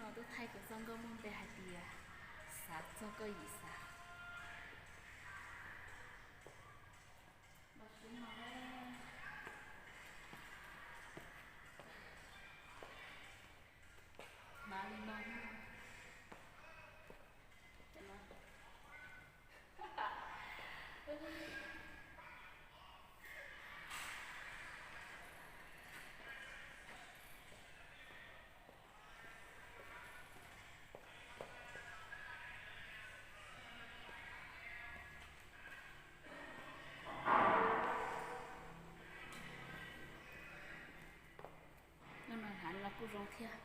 Twb thaij kuv txoj nkauj muaj npe hais tias xav txog koj yim xav. Hnub no hnav los kuj zoo thiab.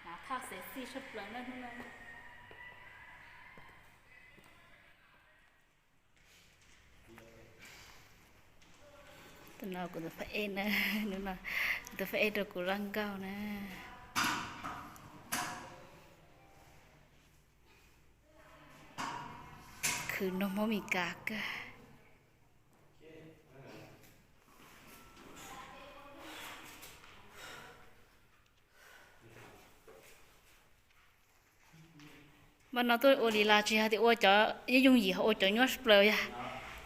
Hnav thaj xev xij sab plaws na hnub no. Tus no kuv tus phab ej na, hnub no kuv tus phab ej rau kuv zaj nkauj na. Khwv noog Hmoob Mes Kas kawg. Npaj no tuaj ua li las tsis hais tias ua cov yooj yim, ua cov nyuaj plaws yog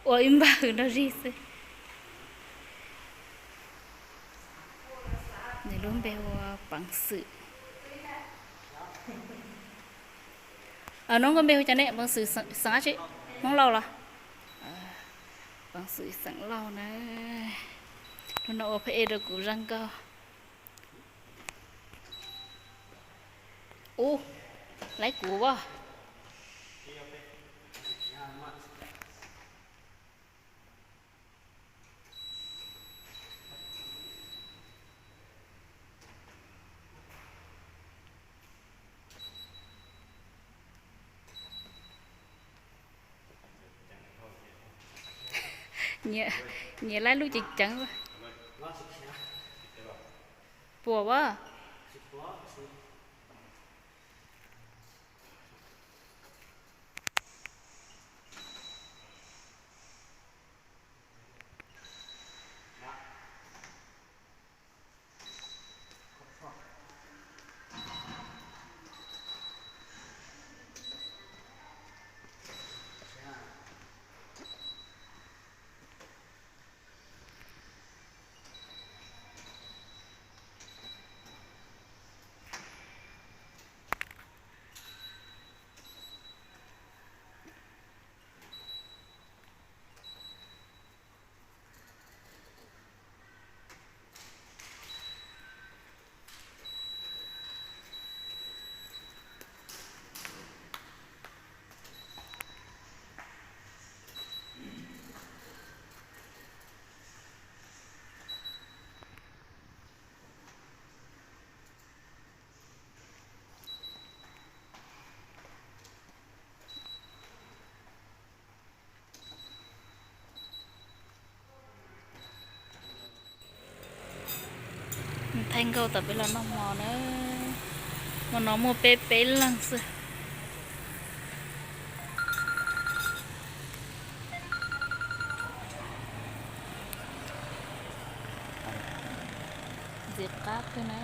ua ib npawg nrog zig xwb. Nws lub npe hu ua Peev Xwm. Nub nkauj npe hu cas ne? Peev Xwm xeem dab tsi? Hmoob Lauj los? Peev Xwm xeem Lauj na. Hnub no ua phab ej rau kuv zaj nkauj. Ub, laib kuv as. Nyias laib lub ceev ceev. Puas as? Thaij nkauj tom peb los noj hmo na. Hmo no muaj peb peb leeg xwb. Ntxim qab kawg na.